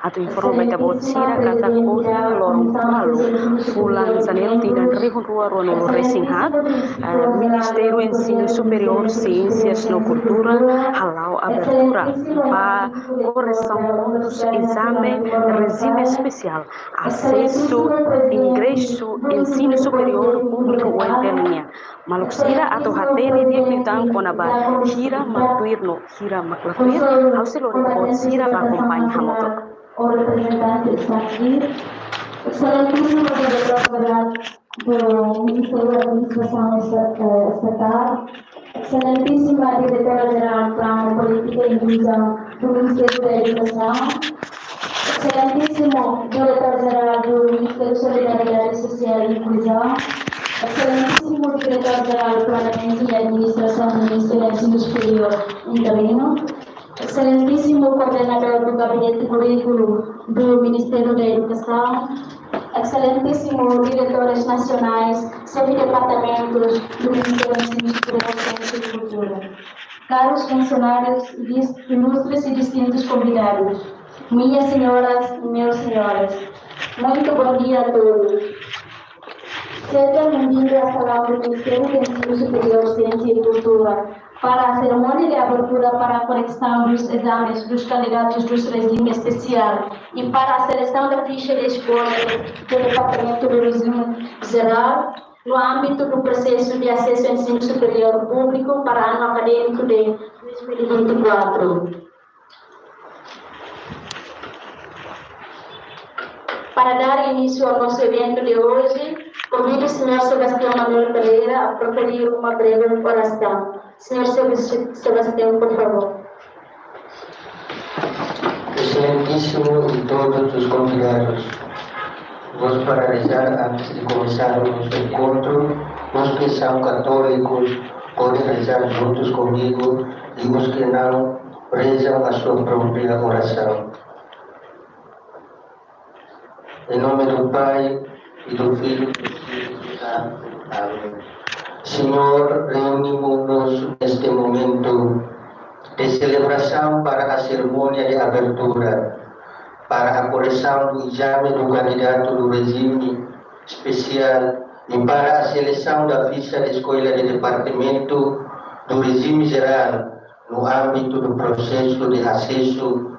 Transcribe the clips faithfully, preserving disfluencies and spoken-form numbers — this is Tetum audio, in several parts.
Atu informa ba ita-boot sira katak ohin loron ualu, fulan Janeiru tinan rihun rua ruanulu resin haat, eh, Ministériu Ensinu Superiór, Siénsias no Kultura hala'o abertura ba koresaun pontus ezame rejime espesiál, asesu, ingresu, ensinu superiór públiku UNTL nian. Maluk sira atu hatene di'ak liután kona-ba hira mak tuir no hira mak la tuir, ha'u sei lori ita-boot sira ba akompaña hamutuk. O representante está aqui. Excelentíssimo diretor-geral do Ministério da Administração Esta-, eh, Estatal, Excelentíssima Diretora-Geral Plano, Política e Inclusão do Ministério da Educação, Excelentíssimo Diretor-Geral do Ministério da Solidariedade Social e Inclusão, Excelentíssimo Diretor-Geral Planeamento e Administração do Ministério do Ensino Superior Interino, Excelentíssimo Coordenador do Gabinete Currículo do Ministério da Educação, Excelentíssimo Diretores Nacionais, Subdepartamentos do Ministério do Ensino Superior, Ciência e Cultura. Caros funcionários, dis-, ilustres e distintos convidados, minhas senhoras e meus senhores, muito bom dia a todos. Sejam bem-vindos à sala do Ministério do Ensino Superior, Ciência e Cultura para a cerimónia de abertura para a correção dos exames dos candidatos dos regime especial e para a seleção da ficha de escolha do Departamento do Regime Geral no âmbito do processo de acesso ao ensino superior público para ano acadêmico de dois mil e vinte e quatro. Para dar início ao nosso evento de hoje, convido o senhor Sebastião Manuel Pereira a proferir uma breve oração. Senhor Sebas-, Sebastião, por favor. Excelentíssimo e todos os convidados, vamos para rezar antes de começar o nosso encontro. Os que são católicos podem rezar juntos comigo e os que não, rezam a sua própria oração. Em nome do Pai, e do Filho e do Espírito Santo. Amém. Senhor, reunimos-nos neste momento de celebração para a cerimónia de abertura, para a correção do exame do candidato do regime especial e para a seleção da ficha de escolha de departamento do regime geral no âmbito do processo de acesso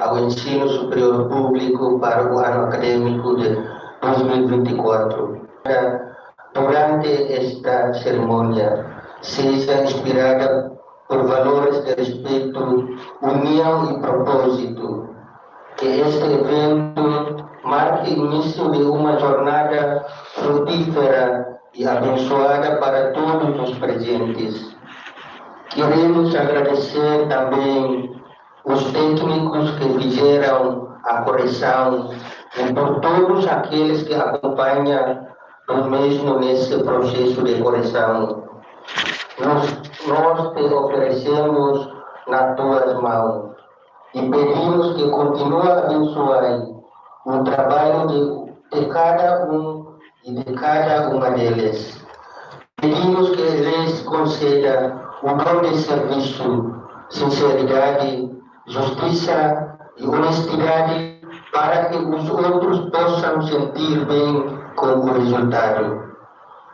ao ensino superior público para o ano académico de dois mil e vinte e quatro. Durante esta cerimónia, seja inspirada por valores de respeito, união e propósito. Que este evento marque início de uma jornada frutífera e abençoada para todos os presentes. Queremos agradecer também os técnicos que fizeram a correção e por todos aqueles que acompanham o mesmo nesse processo de correção. Nós, nós te oferecemos nas tuas mãos e pedimos que continue a abençoar o trabalho de, de cada um e de cada uma deles. Pedimos que lhes conceda o dom de serviço, sinceridade, justiça e honestidade para que os outros possam sentir bem com o resultado.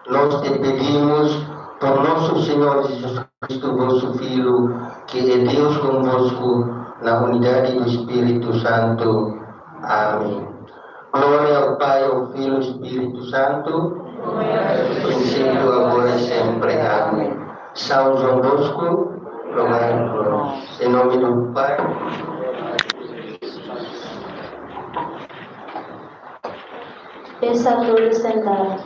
Nós te pedimos por nosso Senhor Jesus Cristo, vosso Filho, que é Deus convosco, na unidade do Espírito Santo. Amém. Glória ao Pai, ao Filho e Espírito Santo, princípio, agora e sempre. Amém. São João Bosco, rogai por nós. Em nome do Pai. Peça a todos sentar.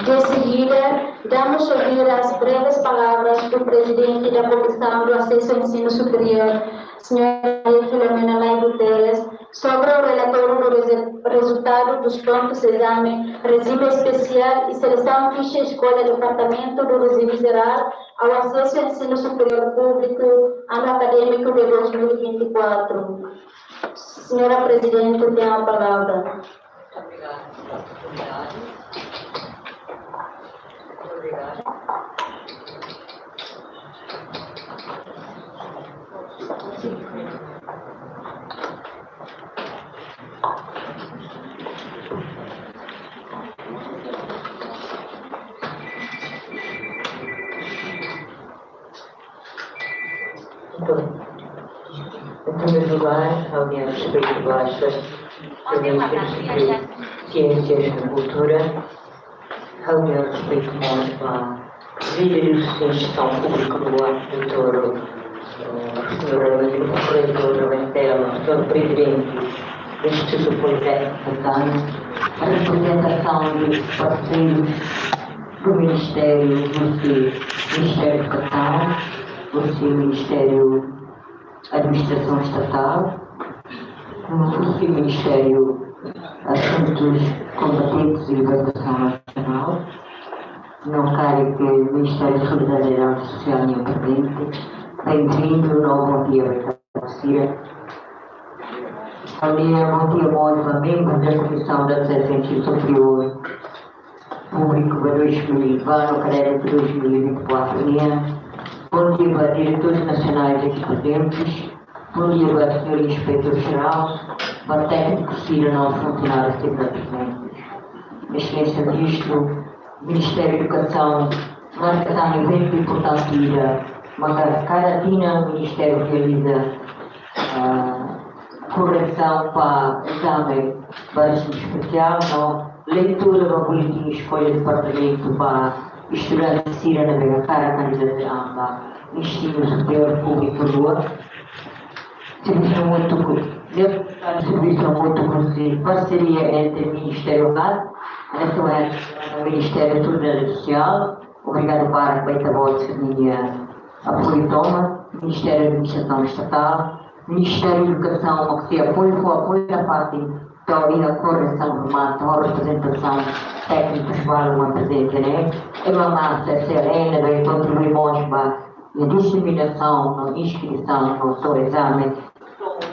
De seguida, damos ouvir às breves palavras do presidente da Comissão do Acesso ao Ensino Superior, senhora Maria Filomena Lai Guterres, sobre o relatório do rese-, resultado dos pontos exame, regime especial e seleção ficha escolha Departamento do Regime Geral ao Acesso ao Ensino Superior Público, ano académico de dois mil e vinte e quatro. Senhora Presidente, tem a palavra. Muito obrigado pela oportunidade. Muito obrigado. Em primeiro lugar, ha'u-nia respeitu ba Sua Exelénsia Ministru Siénsia no Kultura, ha'u-nia respeitu mós ba líderes da instituisaun públika rua, doutór, eh, señora Rodrigo, reitór da U N T L, doutór Prezidente do Instituto Politécnico Santana, a representação dos parceiros do Ministério, do Ministério de Educação, do Ministério Administração Estatal, no Ministério Assuntos Combatentes e Libertação Nacional, no caso que Ministério da Solidariedade Social e Ambiente. Bem-vindo, no bom dia, Betânia. Bom dia, bom dia, bom dia, membros da Comissão de Acesso ao Ensino Superior Público ba dois mil e vinte, no caderno de dois mil e vinte e quatro nian. Bom dia ba diretores nacionais e presidentes. Bom dia ba señór Inspetór Jerál, ba téknikus sira no funsionáriu sira presente. Exelénsia Ministru, Ministériu Edukasaun marka tan eventu importante ida, maka kada tinan Ministériu realiza, ah, korresaun ba ezame ba rejime espesiál, no leitura ba boletin eskolla departamentu ba estudante sira ne'ebé hakarak kandidata an ba ensinu superiór públiku rua. Servisu mútuo, servisu mútuo husi parseria entre Ministériu haat, esta é Ministériu Solidariedade Social, obrigadu barak ba ita-boot sira-nia apoiu tomak, Ministériu Administrasaun Estatál, Ministériu Edukasaun, mós sei apoiu, fó apoiu na parte to'o iha korresaun, remata ho reprezentasaun téknikus balu mak prezente ne'e, ema mós C C L N ne'ebé kontribui mós ba diseminasaun no inskrisaun no to'o ezame.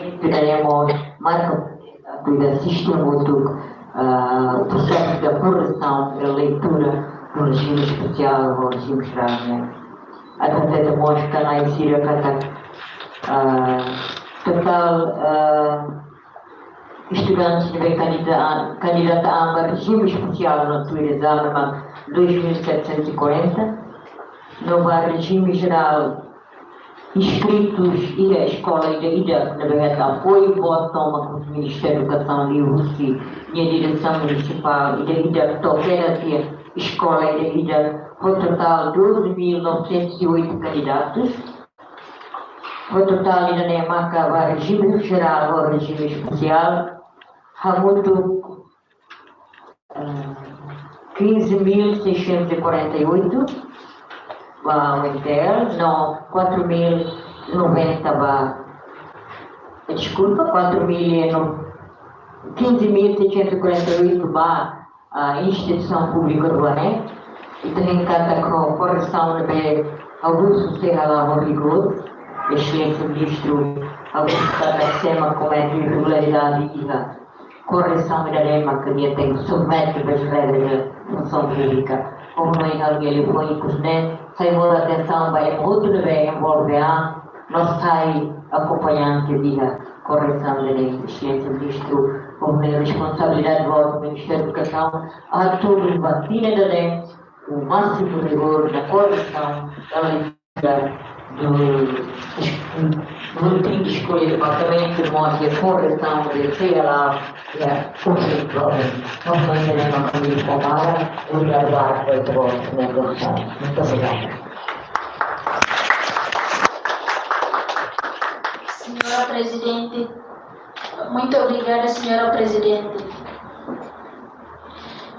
Ita-nia mós marka atu asiste hamutuk, ah, prosesu de korresaun de leitura no rejime espesiál no rejime jerál, ne'e. Atu hatete mós kanai sira katak, ah, totál, ah, estudantes ne'ebé kandida-, kandidata an ba rejime espesiál no tuir ezame mak dois mil setecentos e quarenta, no ba rejime jerál inskritus iha eskola ida-idak ne'ebé hetan apoiu boot tomak husi Ministériu Edukasaun liuhusi nia diresaun munisipál ida-idak to'o kedas iha eskola ida-idak, ho totál doze mil novecentos e oito candidatos. Ho totál ida-ne'e maka ba rejime jerál ho rejime espesiál hamutuk, eh, quinze mil seiscentos e quarenta e oito ba U N T L, no, quatro mil e noventa ba, deskulpa, quatro mil e no, quinze mil seiscentos e quarenta e oito ba, ah, instituisaun públika rua ne'e. Ita hein katak ho korresaun ne'ebé Augusto sei hala'o ho rigór, Exelénsia Ministru Augusto katak se ema komete irregularidade iha korresaun ida-ne'e maka nia tenke submete ba as regras da funsaun públika. Ho nia telefone ikus ne'e, sai mós atensaun ba ema hotu ne'ebé envolve an, no sai akompañante iha korresaun ida-ne'e, Exelénsia Ministru, ho nia responsabilidade ba Ministériu Edukasaun, atu ba tinan ida-ne'e, o máximo rigor na correção da leitura do, do boletim de escolha do departamento, de modo que a correção de C L A é o problema. Nós não entendemos a família Pomara, obrigado, Bárbara, pelo vosso negócio. Muito obrigada. Senhora Presidente, muito obrigada, Senhora Presidente.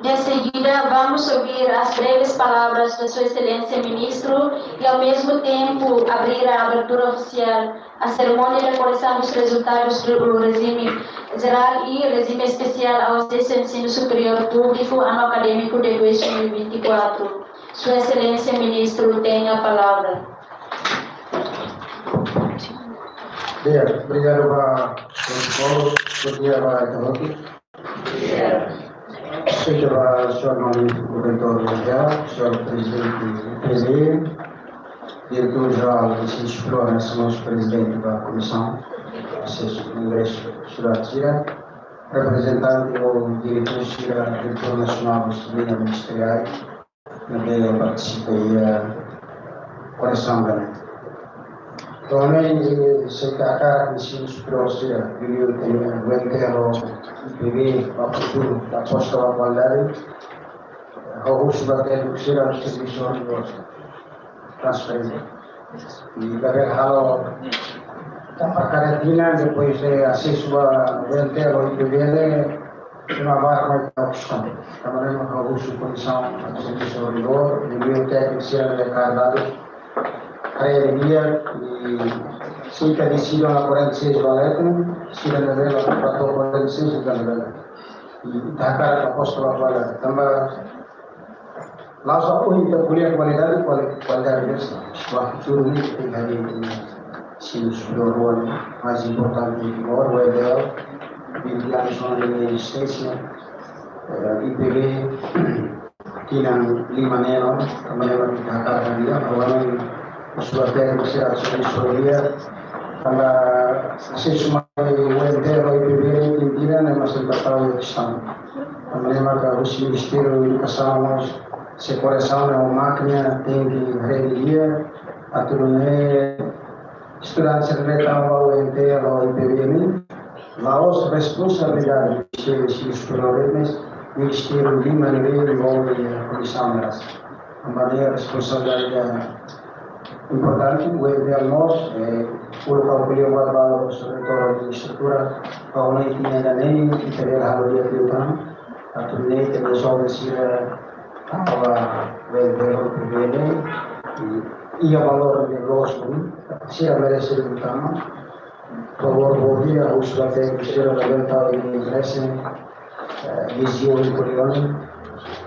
De seguida, vamos ouvir as breves palavras de Sua Excelência Ministro e, ao mesmo tempo, abrir a abertura oficial, a cerimónia de correção dos resultados do regime geral e regime especial ao acesso ao ensino superior público, ano acadêmico de dois mil e vinte e quatro. Sua Excelência Ministro tem a palavra. Di'ak, obrigadu ba protokolu, bom dia ba ita hotu. Señór, señór Reitór Jerál, señór Prezidente, Prezidente, Diretór Jerál do Ensinu Superiór Nasionál, Prezidente da Komisaun Asesu Ingresu Estudante sira, reprezentante ou diretór sira, Diretór Nasionál Disciplina Ministeriál, ne'ebé partisipa iha koresaun ne'e. Entaun, ne'e, se katak ensinu superiór sira, liuliu, eh, W N T L, I P B, ba futuru, ba aposta ba kualidade, ha'u husu ba tékniku sira servisu rigorozu, transparente. I labele halo, tanba kada tinan depois de asesu ba W N T L ou I P B ne'e, sira barak mai ta opsaun. Tanba ne'e mak ha'u husu komisaun servisu rigorozu, liuliu tékniku sira ne'ebé kaer dadus, haree didi'ak, i se ita deside ona quarenta e seis ba leten, sira ne'ebé la ba to'o quarenta e seis, ita ne'ebé la. I ita hakarak aposta ba kualidade. Tanba la'ós ohin ita ko'alia kualidade, kuali-, kualidade mesmu. Ba futuru ne'e ita tenke haree ensinu superiór, mais importante de Timor, W N T L, vinte anos de existência, eh, I P B, tinan lima ne'e, tanba ne'e mak ita hakarak hadi'a, agora ne'e, husu ba tékniku sira servisu hadi'a, tanba asesu mai W N T L ou I P B ne'e, tinan ne'e mak ita tau kestaun. Tanba ne'e mak husi Ministériu Edukasaun mós, se koresaun ne'e mak nia tenke haree didi'ak, atu nune'e estudante sira ne'ebé tama ba W N T L ou I P B ne'e, la'ós responsabilidade Ministériu Ensinu Superiór, mas Ministériu lima ne'ebé envolve iha komisaun ne'e rasik. Tanba ne'e responsabilidade importante, W N T L mós, eh, uluk ha'u ko'alia ba, ba, ba, sobre todo estrutura, ba, ha'u hanoin ita-nia ida-ne'e, ita bele halo di'ak liután, atu nune'e ita-nia joven sira tama ba W N T L ou I P B ne'e, i iha valór ne'ebé loos, sira merese tama. Favór, bom dia, husu ba tékniku sira, labele tau interese, eh, desvio de koreone,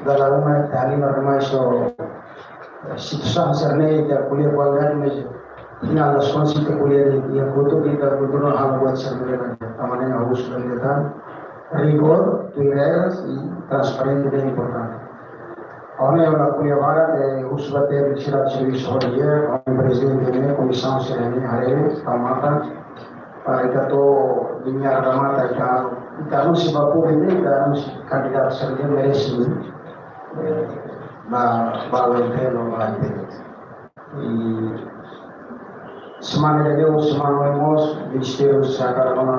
dala ruma ita halimar mai so, eh, situasaun sira-ne'e, ita ko'alia kualidade, mas final das contas ita ko'alia de'it, ita ko'alia de'it, ita ko'alia de'it, halo buat sira ne'ebé la di'ak. Tanba ne'e ha'u husu ba ita tan, rigór, tuir regras i transparente ne'e importante. Ha'u hanoin ha'u la ko'alia barak, eh, husu ba tékniku sira servisu hadi'a, ha'u hanoin prezidente ne'e, komisaun sira-ne'e, haree, tau matan, para ita to'o limiar remata, ita, ita anunsia ba públiku, ita anunsia kandidatu sira-ne'ebé merese, eh, ba, ba W N T L ou ba I P B. I semana ida-ne'e, semana oin mós, Ministériu sira hakarak ona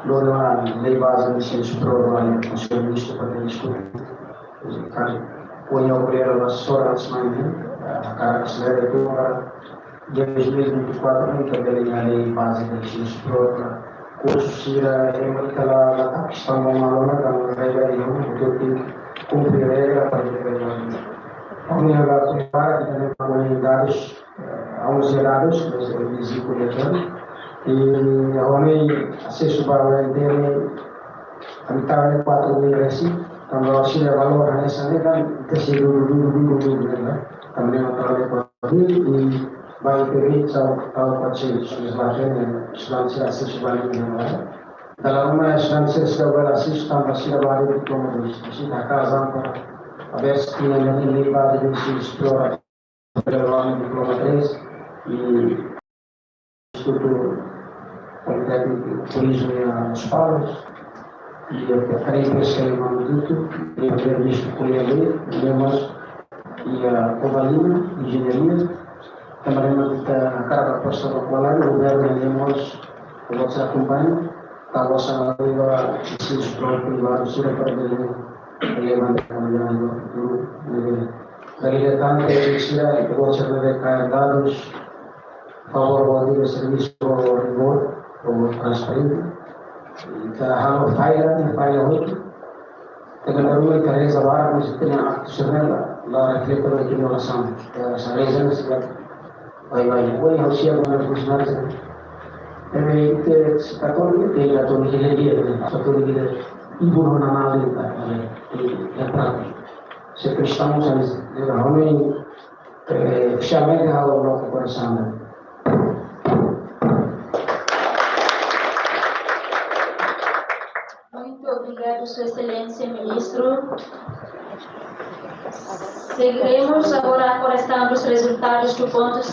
lori ona lei baze ensinu superiór ba Konsellu Ministru para diskute. Kan, kuandu obrera la sora semana ne'e, eh, hakarak aselera itu para dia dois mil e vinte e quatro ne'e ita bele iha lei baze ensinu superiór, kursu sira, ema ita la, la tau kestaun ba malu ona, kan regra iha, ita tenke kumpre regra para ita bele iha. Ha'u hanoin agora para ita tenke kumpre dadus, eh, ha'u sei dadus, mas, eh, vizita koletor. I ha'u hanoin asesu ba W N T L, ami tau ne'e quatro mil resin, tanba sira valór hanesan ne'e kan, ita sei dudu, dudu, dudu, dudu, ne'e, tanba ne'e mak tau ne'e quatro mil, i ba I P B tau, tau quatrocentos, mas ba ne'e, estudante sira asesu ba ne'e, ne'e, ne'e. Dala ruma estudante sira, sira bele asesu, tanba sira bá halo diploma dois, sira hakarak azan para haberse tinan ne'e, ne'e ba de ensinu superiór, diploma três, i Institutu Politékniku Turizmu iha Lospalos, iha Pekaria Peska iha Mamututu, iha Primeiru-Ministru ko'alia de'it, iha mós iha Covalima, enjeñaria, tanba ne'e mak ita hakarak aposta ba kualidade, governu iha mós, governu sei akompaña, tanba sá liga ensinu superiór privadu sira para bele levanta kualidade ba futuru, ne'ebé. Dari datang ke sira, ita gosta de kaer dadus, favór, bom dia, servisu rigór, transparente. Ita halo falla, ne'e falla hotu. Tanba dala ruma ita reza barak, mas ita-nia aktu sira-ne'e la, la reflete ba ita-nia orasaun. Ita reza, mas ita baibain. Ohin ha'u siap ba funsionáriu sira. Ne'ebé ita, se katólika, ita katólika, ita katólika, ita ibu no nanal ita, eh, ita praktik. Se kristaun, sabe, ita ha'u hanoin, eh, ofisialmente ha'u loke koresaun. Muito obrigado, Sua Excelência Ministro. Seguiremos agora a correção dos resultados do pontos,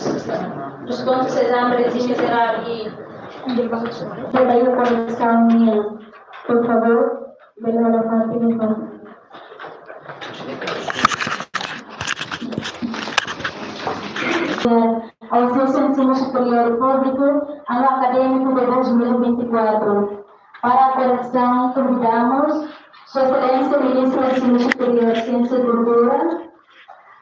dos pontos exame regime geral e Bele koresaun nian, por favór, bele hola fatin, por favór. Asesu Ensinu Superiór Públiku, ano akadémiku de dois mil e vinte e quatro. Para a correção, convidamos Sua Excelência Ministro do Ensino Superior, Ciência e Cultura,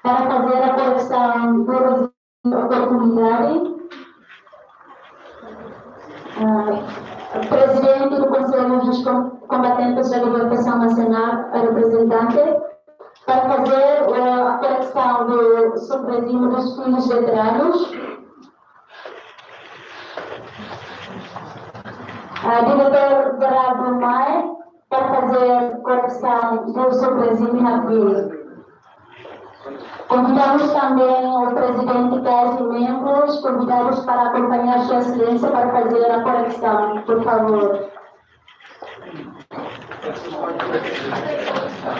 para fazer a correção do oportunidade. Ah, Presidente do Conselho dos Com-, Combatentes da Libertação Nacional, representante, para fazer, eh, a correção do subregime dos filhos veteranos. Ah, Diretór Jerál do MAE, para fazer correção do subregime Hakbiil. Convidamos também o Presidente Kais e membros convidados para acompanhar Sua Excelência para fazer a correção, por favór.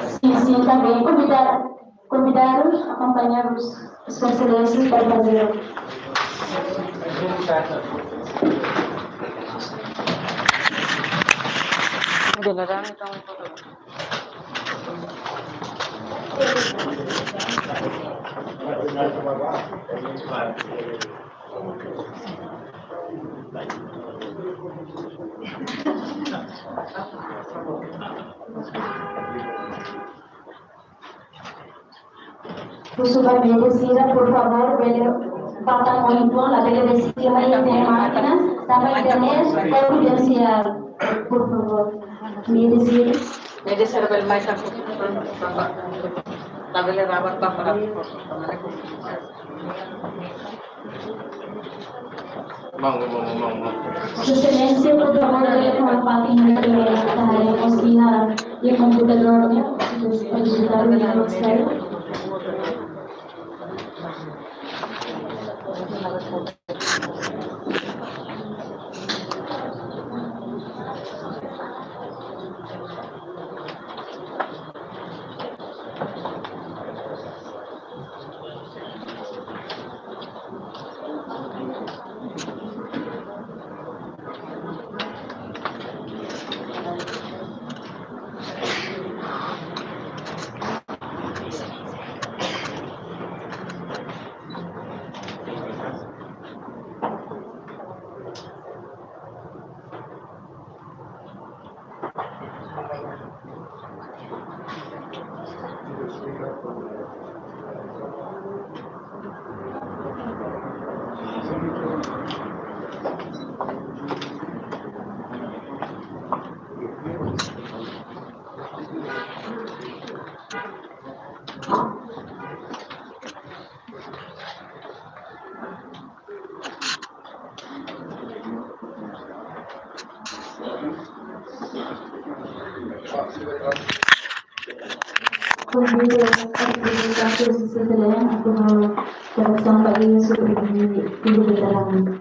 Sim, sim, também convidar, convidados, acompanhar os, Sua Excelência para fazer. Husu ba média sira, por favór, bele bata monitor, labele desistir, mai iha mákina, tanba internet konfidensiál, por favór. Média sira. Média sira bele mai sa. Labele rabat ba para. Sua Excelência, por favór, bele hola fatin ne'ebé ita haree mós iha, iha komputadór ne'e, para dijitar ne'e, Konvida reprezentante do C C D N atu halo korresaun ba iha subregime filho veterano.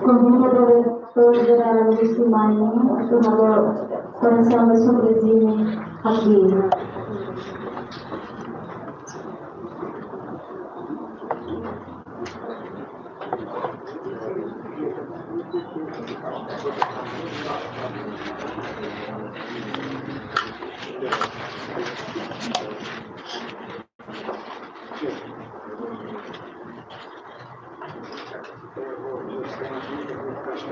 Konvida Diretór Jerál Lucy Maia atu halo korresaun ba subregime Hakbiil. Na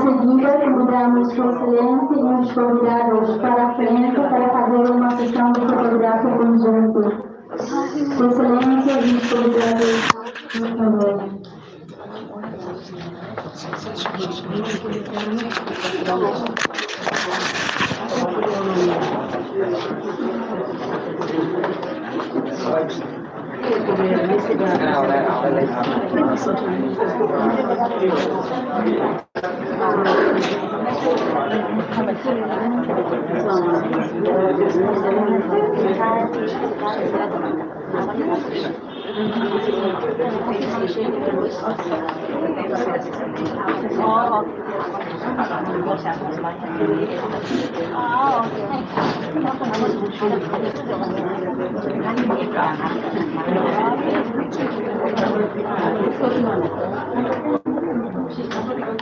seguida, convidamos Sua Exelénsia e os convidados para a frente para fazer uma sessão de fotografia conjunta. Sua Exelénsia e os convidados, por favor.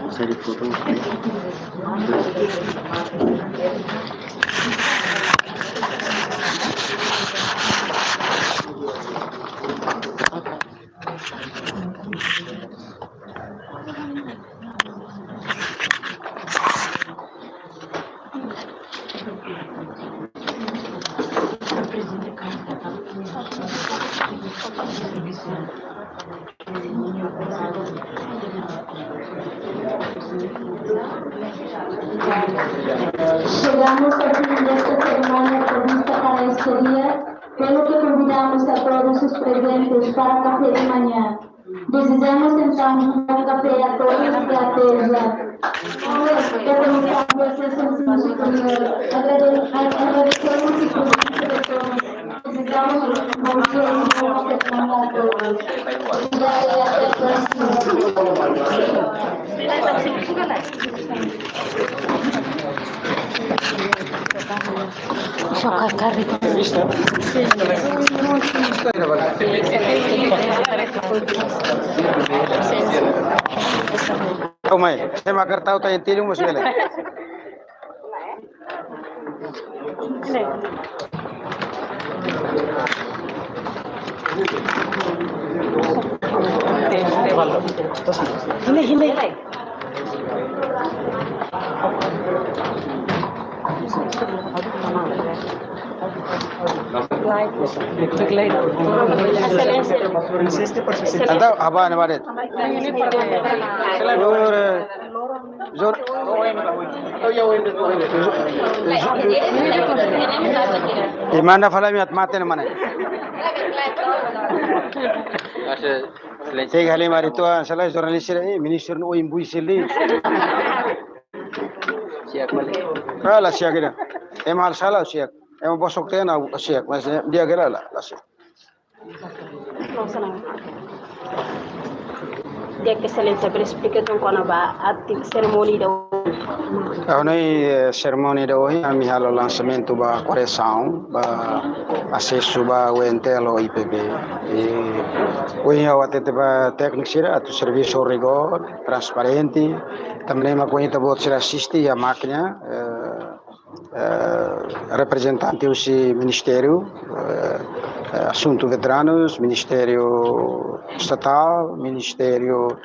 Série foto. Chegamos ao fim desta cerimónia prevista para este dia, pelo que convidamos a todos os presentes para café de manhã. Desejamos então um bom café a todos e até já. Agradecemos a presença de todos. Desejamos um bom dia e um bom café de manhã a todos. Obrigada e até a próxima. Só cai carrito. Como é? Tem uma carta, tem tiro, mas beleza. Hile, hile. Entaun, haba ne baret. Ora, Jor-, e manda fala mi at mate ne mane. Tega hale mari tua, sala jornalista, eh, ministru no imbu isili. Siak balik. Ah, la siak ida. Ema halo sala siak. Ema bosok tiha ona siak. Mas, eh, di'ak hela la, la siak. Di'ak, Exelénsia, bele esplika kona-ba ati-, serimónia ida. Ha'u hanoin, eh, serimónia ida ohin, ami halo lansamentu ba koresaun, ba asesu ba U N T L ho I P B. I ohin ha'u hatete ba tékniku sira atu servisu rigór, transparente. Tanba ne'e mak ohin ita-boot sira asiste iha mákina, eh, eh, reprezentante husi ministériu, eh, eh, asuntu veteranus, ministériu estatál, ministériu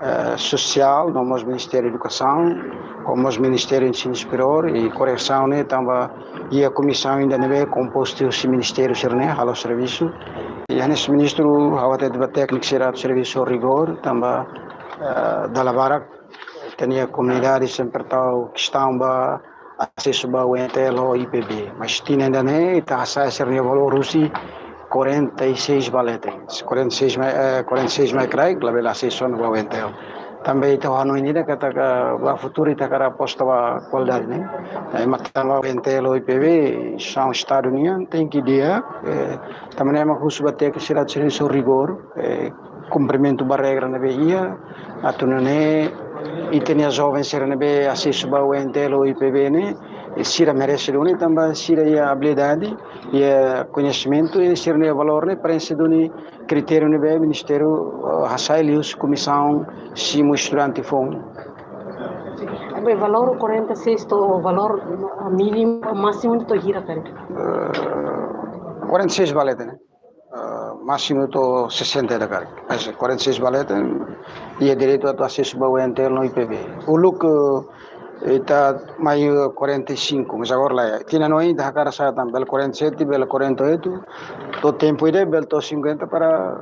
eh, Sosiál, no mós Ministériu Edukasaun, ho mós Ministériu Ensinu Superiór i Koresaun ne'e tanba iha komisaun ida ne'ebé kompostu husi ministériu sira-ne'e halo servisu. I hanesan ministru ha'u hatete ba tékniku sira atu servisu ho rigór tanba, eh, dala barak ita-nia komunidade sempre tau kestaun ba asesu ba U N T L ho I P B. Mas tinan ida-ne'e ita hasa'e sira-nia valór husi quarenta e seis ba leten. Quarenta e seis mai, eh, quarenta e seis mai kraik, labele asesu ona ba U N T L. Tanba ita hanoin ida katak ba futuru ita hakarak aposta ba kualidade, ne'e. Eh, mas tanba U N T L ho I P B, são Estadu nian, tenke di'ak, eh, tanba ne'e mak husu ba tékniku sira atu servisu rigór, eh, kumprimentu ba regra ne'ebé iha, atu nune'e ita-nia joven sira ne'ebé asesu ba U N T L ho I P B ne'e, eh, sira merese duni, tanba sira iha abilidade, iha koñesimentu, i sira-nia valór ne'e preenxe duni kritériu ne'ebé ministériu, eh, hasa'e liuhusi komisaun simu estudante foun. Be, valór quarenta e seis to'o valór, ah, mínimu, másimu to'o hira karik? Eh, quarenta e seis ba leten, ne'e? Eh, másimu to'o sessenta ida karik. Mas quarenta e seis ba leten, iha direitu atu asesu ba U N T L no I P B. Uluk, eh, ita mai, eh, quarenta e cinco, mas agora lae. Tinan oin ita hakarak sa'e tan, bele quarenta e sete, bele quarenta e oito. To'o tempu ida, bele to'o cinquenta para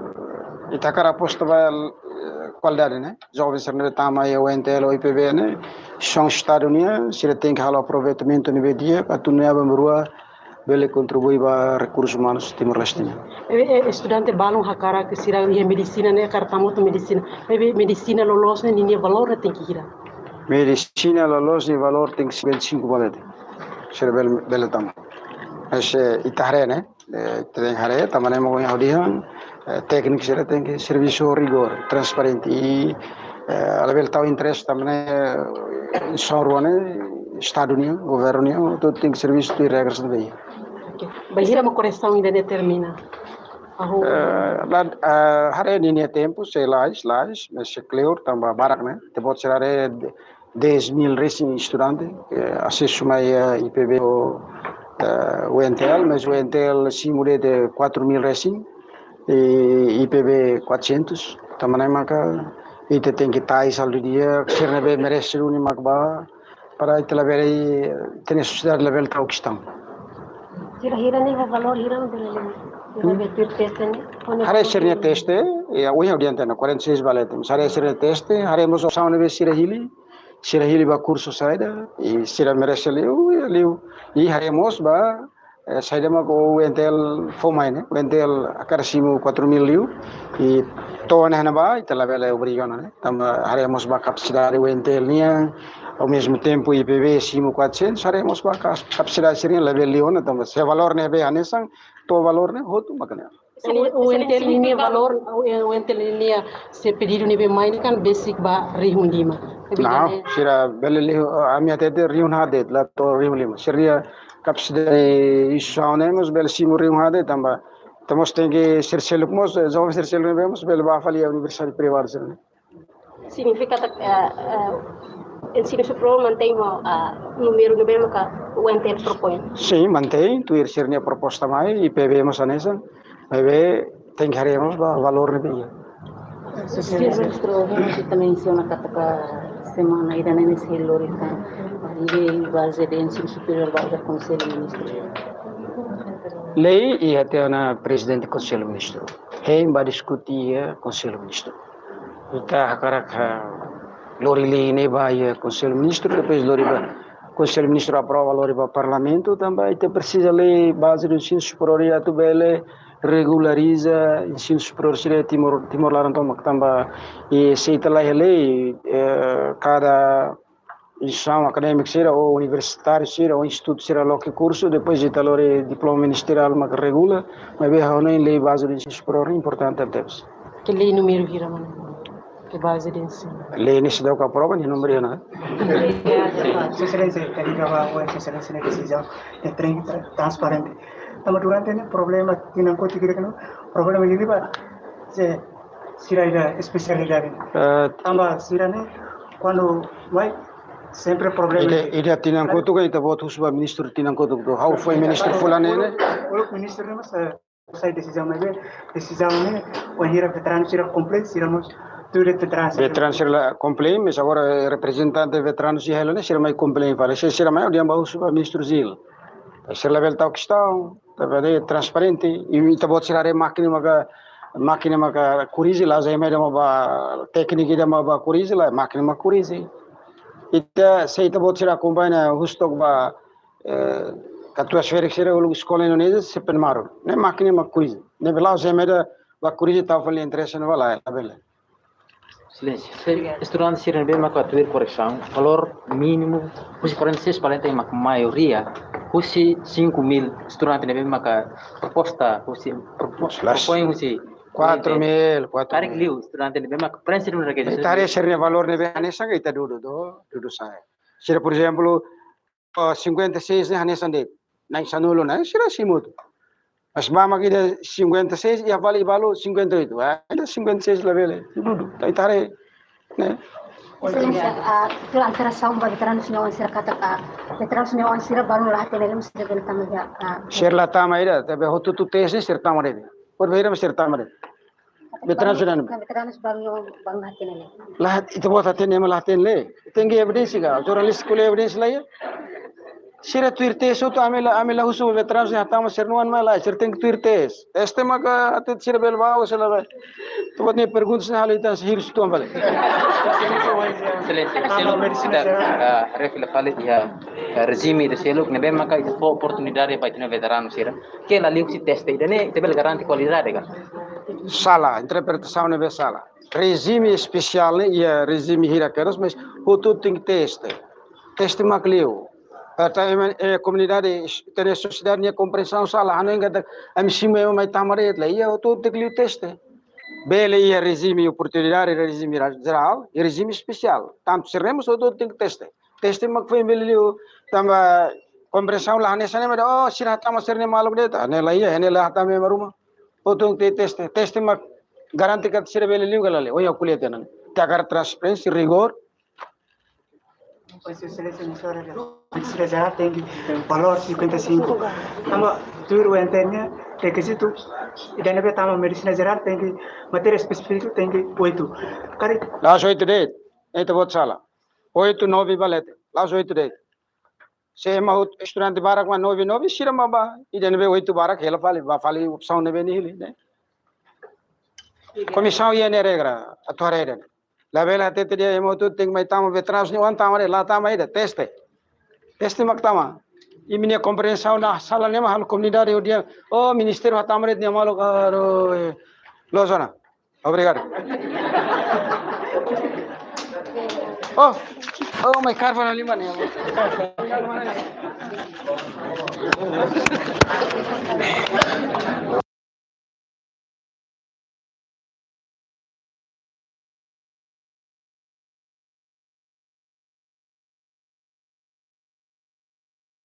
ita hakarak aposta ba, eh, kualidade, ne'e. Joven sira ne'ebé tama iha U N T L ho I P B ne'e, são Estadu nian, sira tenke halo aproveitamentu ne'ebé di'ak, atu nune'e aban-bainrua bele kontribui ba rekursus umanus Timor-Leste nian. Eh, eh, estudante balun hakarak sira iha medisina ne'e, hakarak tama hotu medisina. Maibé medisina loloos ne'e ninia valór ne'e tenke hira? Medisina loloos nia valór tenke cinquenta e cinco ba leten. Sira bele, bele tama. Mas, eh, ita haree, ne'e? Eh, ita tenke haree, tanba ne'e mak ohin ha'u dehan, eh, tékniku sira tenke servisu rigór, transparente. I, eh, labele tau interese tanba ne'e, eh, só rua ne'e, Estadu nian, governu nian, atu tenke servisu tuir regras ne'ebé iha. Oke. Bainhira mak koresaun ida-ne'e termina? Ha'u... Eh, la, eh, haree ninia tempu, se lais, lais, mas se kleur, tanba barak, ne'e? Ita-boot sira haree de-, dez mil resin estudante, eh, asesu mai, eh, I P B ho, eh, U N T L, mas U N T L simu de'it quatro mil resin, i I P B quatrocentos. Tanba ne'e maka ita tenke ta'i saldu di'ak, sira ne'ebé merese duni mak bá, para ita labele, ita-nia sosiedade labele tau kestaun. Sira hira ne'e valór hira bele, bele tuir teste ne'e? Haree sira-nia teste, ya, ohin ha'u dehan tiha ona, quarenta e seis ba leten. Haree sira-nia teste, haree mós opsaun ne'ebé sira hili, sira hili ba kursu saida, i sira merese liu, ya liu. I haree mós ba, eh, saida mak U N T L fó mai, ne'e? U N T L hakarak simu quatro mil liu, i to'o ona ne'ebá, ita labele obriga ona, ne'e? Tanba haree mós ba kapasidade U N T L nian, ao mesmo tempo I P B simu quatrocentos, haree mós ba kas-, kapasidade sira-nian labele liu ona, tanba se valór ne'ebé hanesan, to'o valór ne'e hotu mak ne'e. U N T L ninia valór, U N T L ninia, se pedidu ne'ebé mai ne'e kan besik ba rihun lima. Não, sira bele liu, ami hatete rihun haat de'it, la to'o rihun lima. Sira-nia kapasidade instituisaun ne'e mós bele simu rihun haat de'it tanba ita mós tenke sira seluk mós, eh, joven sira seluk ne'ebé mós bele bá fali iha universidade privada sira-ne'e. Signifika katak, eh, eh, ensinu superiór mantein ho, eh, númeru ne'ebé maka U N T L propoin? Sin, mantein, tuir sira-nia proposta mai, I P B mós hanesan, maibé tenke haree mós ba valór ne'ebé iha. Señór Ministru, ohin ita mensiona katak semana ida-ne'e sei lori tan lei baze de ensinu superiór ba iha Konsellu Ministru. Lei iha tiha ona Prezidente Konsellu Ministru. Hein bá diskute iha Konsellu Ministru. Ita hakarak, ah, lori lei ne'e ba iha Konsellu Ministru, depois lori ba Konsellu Ministru aprova, lori ba Parlamentu, tanba ita presiza lei baze de ensinu superiór atu bele regulariza ensinu superiór sira Timor, Timor laran tomak, tanba, i se ita la iha lei, eh, kada instituisaun akadémika sira ou universitáriu sira ou institutu sira loke kursu, depois ita lori diploma ministeriál mak regula, maibé ha'u hanoin lei baze de ensinu superiór importante tebes. Ke lei númeru hira mana? Ke baze de ensinu? Lei ne'e seidauk aprova, nia númeru hira ona. Sua Exelénsia, ita liga ba Sua Exelénsia nia desizaun, ita tenke transparente. Tanba durante ne'e problema tinan kotuk ida-ne'e, problema ne'e ba, se sira-nia espesialidade. Eh, tanba sira-ne'e, kuandu mai, sempre problema. Ida, ida tinan kotuk kan ita-boot husu ba ministru tinan kotuk hotu. Ha'u foin ministru fulan ne'e, ne'e? Uluk ministru ne'e mós, eh, sai desizaun, maibé desizaun ne'e, wainhira veteranu sira kompletu, sira mós Tuir veteranu sira. Veteranu sira la complain, mas agora reprezentante veteranu sira hela ne'e, sira mai complain fali. Sira, sira mai, odian ba husu ba Ministru Zil. Sira labele tau kestaun, tanba ne'e transparente. I ita-boot sira haree mákina maka, mákina maka kurizi, la'ós ema ida mak bá tékniku ida mak bá kurizi, lae, mákina mak kurizi. Ita, se ita-boot sira akompaña husu took ba, eh, katuas-ferik sira uluk eskola Indonézia, se pen maru. Ne'e mákina mak kurizi. Ne'e la'ós ema ida bá kurizi tau fali interese ne'e ba, lae, labele. Silénsiu. Se estudante sira ne'ebé maka tuir korresaun, valór mínimu husi quarenta e seis para ita mak maioria, husi cinco mil estudante ne'ebé maka proposta, husi propo-, Las propoin husi quatro mil, quatro mil. Tarik liu estudante ne'ebé maka preenxe duni rekizitu. Ita haree sira-nia valór ne'ebé hanesan ka ita dudu, dudu, dudu sa'e. Sira, por ezemplu, oh, cinquenta e seis ne'e hanesan de'it. Na'in sanulu ne'e, sira simu hotu. Mas bá mak ida cinquenta e seis, iha fali balu cinquenta e oito. Ah, ida cinquenta e seis labele. Dudu, ita haree. Ne'e. Exelénsia, ah, tuir alterasaun ba veteranu sira-nia oan sira katak, ah, veteranu sira-nia oan sira balu la hatene, sira bele tama iha, ah. Sira la tama ida, tanba hotu-hotu teste sira tama de'it. Por beira sira tama de'it. Veteranu sira-nian. Veteranu sira balu, balu la hatene. La, ita-boot hatene, ema la hatene. Tenke evidénsia ka, jornalista ko'alia evidénsia la iha. Sira tuir teste hotu, ami la, ami la husu veteranu sira hatama sira-nia oan mai lae, sira tenke tuir teste. Teste maka atu sira bele bá, sira la bá. Ita-boot nia pergunta sira halo ita hirus tuan bale. Exelénsia, exelénsia, ita, ah, refere fali iha, ah, rejime ida seluk ne'ebé maka ita fó oportunidade ba ita-nia veteranu sira. Ke la liu husi teste ida-ne'e, ita bele garante kualidade ka? Sala, interpretasaun ne'ebé sala. Rejime espesiál ne'e iha rejime hirak kedas, mas hotu tenke teste. Teste mak liu. Atu ema, eh, komunidade, ita-nia sosiedade nia komprensaun sala, hanoin katak ami simu ema mai tama de'it, lae, iha hotu tenke liu teste. Bele iha rejime oportunidade, rejime ra-, jerál, i rejime espesiál. Tantu sira-ne'e mós hotu tenke teste. Teste mak foin bele liu, tanba komprensaun la hanesan ne'e, oh, sira hatama sira-nia maluk de'it, ah, ne'e la iha, ne'e la hatama ema ruma. Hotu tenke teste, teste mak garante katak sira bele liu ka lae. Ohin ha'u ko'alia tiha ona. Ita hakarak transparénsia, rigór. Pois, Exelénsia, Ministru, medisina jerál tenke valór cinquenta e cinco. Tanba tuir U N T nia rekizitu, ida ne'ebé tama medisina jerál tenke, matéria espesífika tenke oito. Karik? La'ós oito de'it, ita-boot sala. Oito, nove ba leten. La'ós oito de'it. Se ema hotu estudante barak mak nove, nove, sira mak bá. Ida ne'ebé oito barak, hela fali, bá fali opsaun ne'ebé nia hili, ne'e. Komisaun iha nia regra, atu haree de'it. Labele hatete dehan ema hotu tenke mai tama, veteranu sira-nia oan tama de'it, la tama ida, teste. Teste mak tama. Imi-nia komprensaun ne'e sala, ne'e mak halo komunidade odian, oh, ministériu hatama de'it nia maluk, aduh, eh. Loos ona. Obrigadu. Oh, oh, mai karva na lima ne'e.